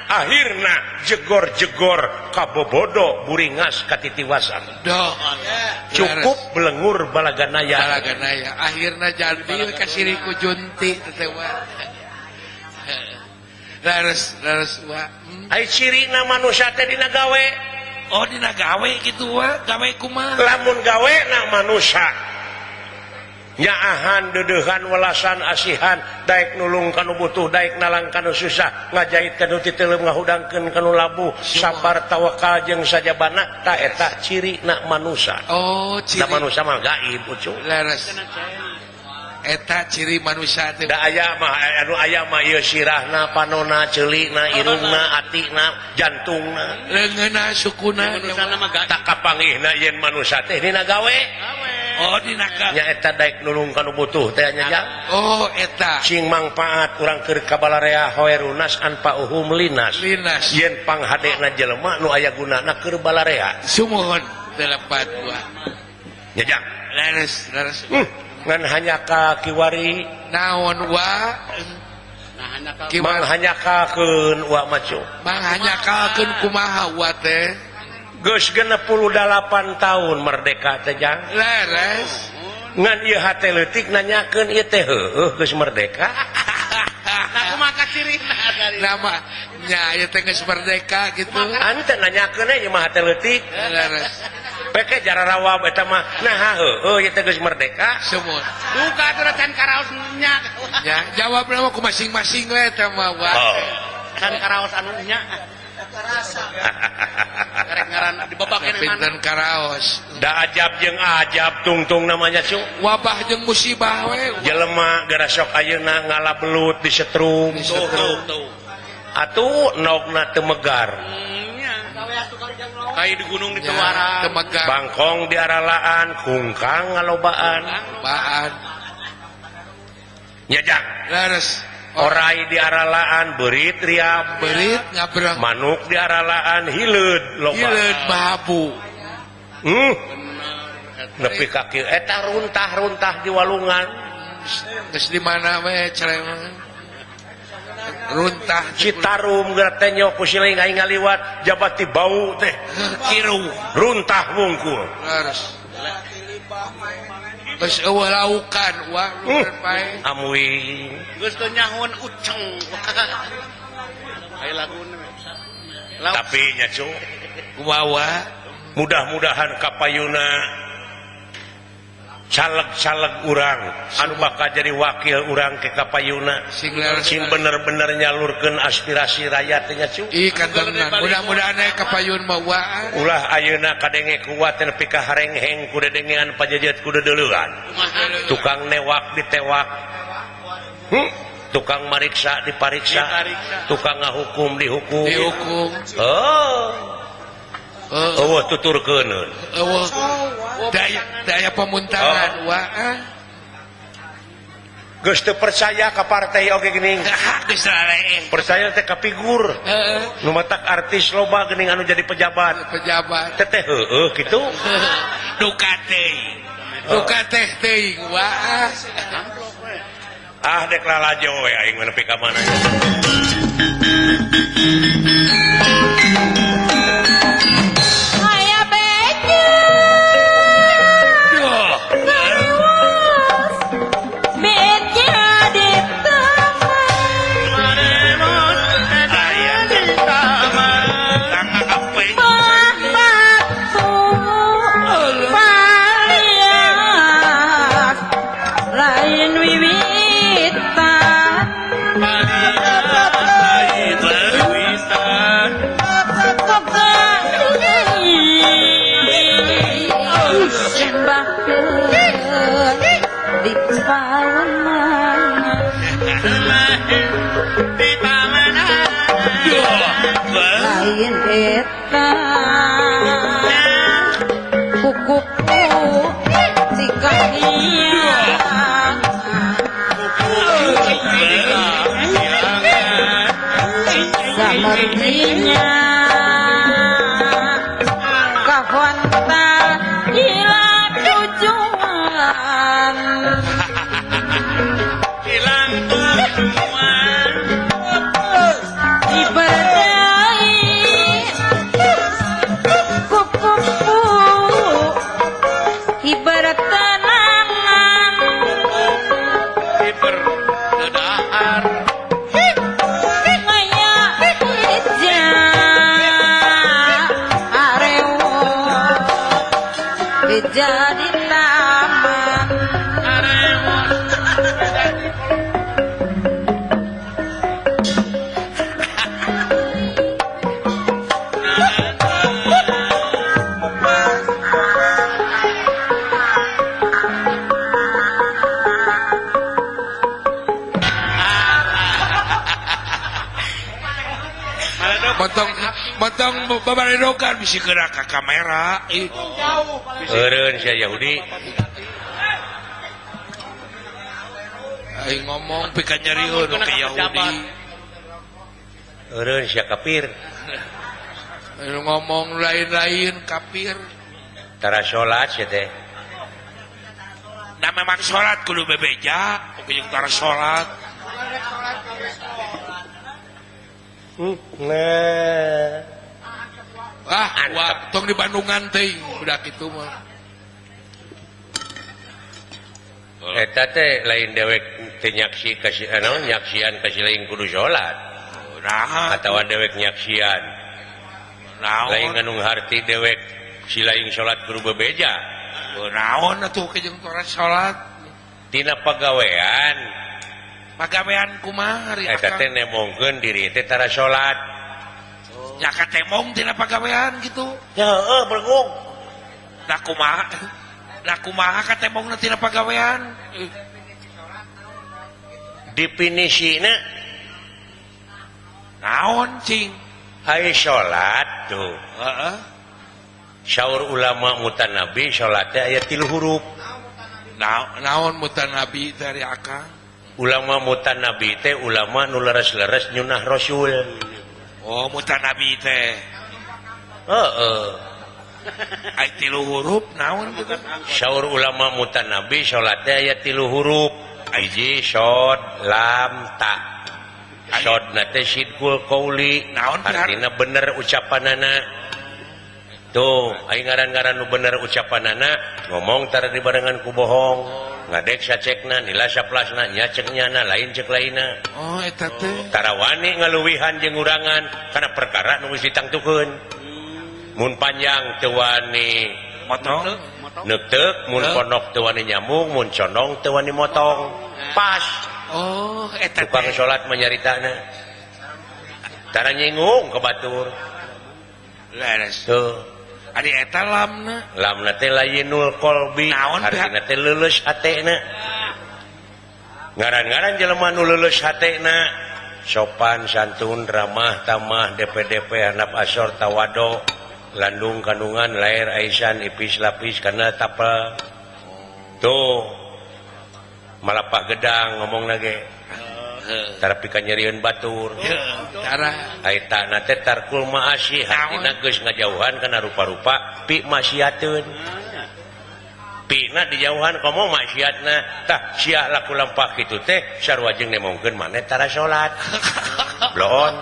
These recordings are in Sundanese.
Akhirna jegor-jegor kabobodo buringas katitiwasan. Cukup belengur balaganaya. Balaganaya. Akhirna jadi ka siri ku junti teh wa. Leres leres wa. Ai cirina manusia teh dina gawe. Oh dina gawe kitu wa, gawe kumaha? Lamun gawe na manusia nyaahan deudeuhan welasan asihan daek nulung kanu butuh daek nalang kanu susah ngajahit kanu titeuleum ngahudangkeun kanu labuh sabar tawakal jeung sajabana ta eta cirina manusia. Oh ciri da manusia mah gaib ucu. Leres. Eta ciri manusia teh da aya mah anu aya mah ieu sirahna panona ceulina irungna atina jantungna leungeunna sukuna tak kapanggihna yen manusia teh dina gawe. Oh dina gawe nya eta daek nulung kanu butuh teh nya jang. Oh eta sing mangpaat urang keur kabalarea hoerunas anfa'uhum linas linas yen panghadena jelema nu aya gunana keur balarea sumuhun telepat gua nya jang. Leres leres. Ngan hanya ka kiwari naon wa mang hanyakakeun wa macu mang hanyakakeun kumaha wa teh geus 68 tahun merdeka teh jang. Leres. Ngan ieu hate leutik nanyakeun ieu teh heueuh geus merdeka. Nah kumaha cirina nama nya ieu teh geus merdeka kitu. Ante nanyakeun ieu mah hate leutik. Leres. Peke jararawab eta mah nah heueuh ieu teh geus merdeka. Sumur. Duka atuh can karaos nya. Ya, jawabna mah ku masing-masing we eta mah wa. Can karaos anu nya. Rasa. Karek ngaran dibabakeun pinten karaos. Da ajab jeung ajab tungtung namanya cu. Wabah jeung musibah we. Jelema gara sok ayeuna ngala belut disetrum. Tuh. Atuh nogna teu megar. Kayak di gunung di Tewara. Bangkong di aralaan, kungkang ngalobaan. Baan. Nya jang. Leres. Orai di aralaan, beurit riap, beurit ngabrang. Manuk di aralaan hileud loba. Hileud babu. Nepi ka kieu eta runtah-runtah di walungan. Geus di mana we celeng. Runtah Citarum geura tenyok ku siling aing ngaliwat jabati bau teh kiru runtah wungkul. Leres. Geus eueuh laukan wa luar pae. Amui geus teu nyahoan uceng. Aya laguna. Tapi nya cu kumaha mudah-mudahan kapayuna caleg-caleg urang anu bakal jadi wakil urang ke kapayuna sing bener-bener nyalurkeun aspirasi rakyat nya cu. Ih kantenan mudah-mudahan aya kapayun mah wa. Ulah ayeuna kadenge kuat nepi ka harengheng ku dedengean pajejet ku deuleuan. Tukang newak ditewak. Tukang mariksa dipariksa. Tukang ngahukum dihukum. Dihukum. Oh. Eueuh tuturkeuneun. Eueuh daya pemuntangan wa. Geus teu percaya ka partai oge geuning. Geus laleeh. Percaya teh ka figur. Heeh. Nu matak artis loba geuning anu jadi pejabat. Pejabat. Teteh heueuh kitu. Duka teuing. Duka teh teuing wa. Ah dek lalajo we aing mah nepi ka mana. Semertinya kahonta hilang tujuan, hilang tujuan di Motong motong babaredokan bisi gerak ka kamera. Eureun sia Yahudi. Aing ngomong pika nyerieun ka Yahudi. Eureun sia kafir. Aing ngomong lain-lain kafir. Tara salat sia teh. Nah memang salat kudu bebeja, oke jeung tara salat. Nah. Ah, wah, tong di Bandungan teuing budak kitu mah. Eta teh lain dewek teu nyaksi ka si naon nyaksian ka si lain kudu salat. Nah, atawa dewek nyaksian. Naon? Lain ngandung harti dewek si lain salat kudu bebeja. Naon atuh jeung tara salat? Tina pagawean. Pagawean kumaha ari eta teh nemongkeun diri teh tara salat. Nya katemong tina pagawean kitu. Ya heueuh bergung. Nah kumaha? Nah kumaha katemongna tina pagawean? Definisina naon cing? Ai salat tuh. Heeh. Syaur ulama mutanabi salat teh aya 3 huruf. Naon mutanabi dari akang? Ulama mutanabi teh ulama nu leres-leres nyunah Rasul. Oh, mutanabi teh. Heeh. Aya 3 huruf naon gitu? Syaur ulama mutanabi salat teh aya 3 huruf. Hiji shod lam ta. Shodna teh sidqul qauli, naon artina bener ucapanana. Tuh, aing ngaran-ngaran nu bener ucapanana ngomong tara dibarengan ku bohong. Ngadek sacekna, nila saplasna, nya cek nyana, lain cek lainna. Oh, eta teh. Tara wani ngaluwihan jeung ngurangan kana perkara nu geus ditangtukeun. Mun panjang teu wani motong, neuteuk, mun pondok teu wani nyambung, mun condong teu wani motong. Pas. Oh, eta teh. Tukang salat mah nyaritana. Tara nyinggung ka batur. Leres. Tuh. Ari eta lamna. Lamna teh layinul qalbi, artina teh leuleus hatena. Ngaran-ngaran jelema nu leuleus hatena, sopan santun, ramah tamah, DPDP handap asor tawado, landung kandungan, lair aisan, ipis lapis kana tapel. Tuh. Malapah gedang ngomongna ge. Tara pika nyerieun batur. Tara eta na teh tarkul maasi, hartina geus ngajauhan kana rupa-rupa pi maksiateun. Pina dijauhan komo maksiatna. Tah sia laku lampah kitu teh sarua jeung nemongkeun maneh tara salat. Bloon.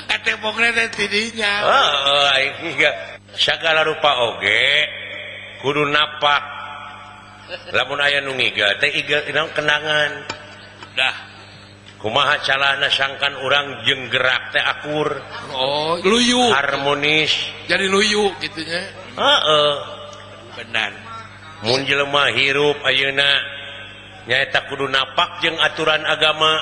Katemongna teh tidinya. Heeh, aing sagala rupa oge kudu napak. Lamun aya nu ngigel teh igel kenangan. Dah. Kumaha calana sangkan urang jeung gerak teh akur. Oh, luyu. Harmonis. Jadi luyu gitunya. Heeh. Benar. Mun jelema hirup ayeuna nyaeta kudu napak jeung aturan agama.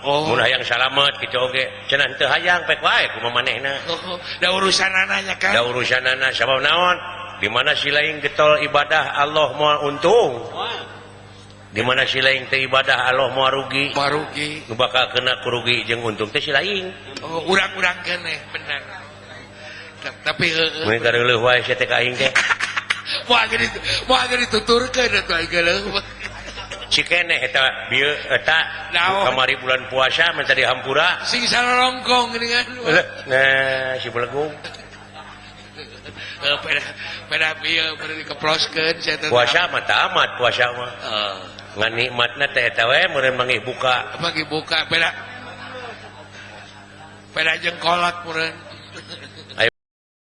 Oh. Mun hayang salamet kitu oge. Cenah teu hayang pek wae kumaha manehna. Oh, da urusanana nya kan. Da urusanana sabab naon? Di mana si lain getol ibadah Allah moal untung. Di mana si lain teh ibadah Allah moal rugi. Moal rugi. Nu bakal kena kurugi jeung untung teh si lain. Oh, urang-urang keneh bener. Tapi heueuh. Mun gareuleuh wae sia teh ka aing teh. Moal geus dituturkeun atuh aing geuleuh. Cikeneh eta bieu eta kamari bulan puasa minta dihampura. Sing salorongkong geuningan. Nah, si belegung. Peda bieu bari dikeploskeun sia teh. Puasa mah tamat puasa mah. Ngan nikmatna teh eta we meureun manggih buka. Manggih buka peda. Peda jeung kolot meureun.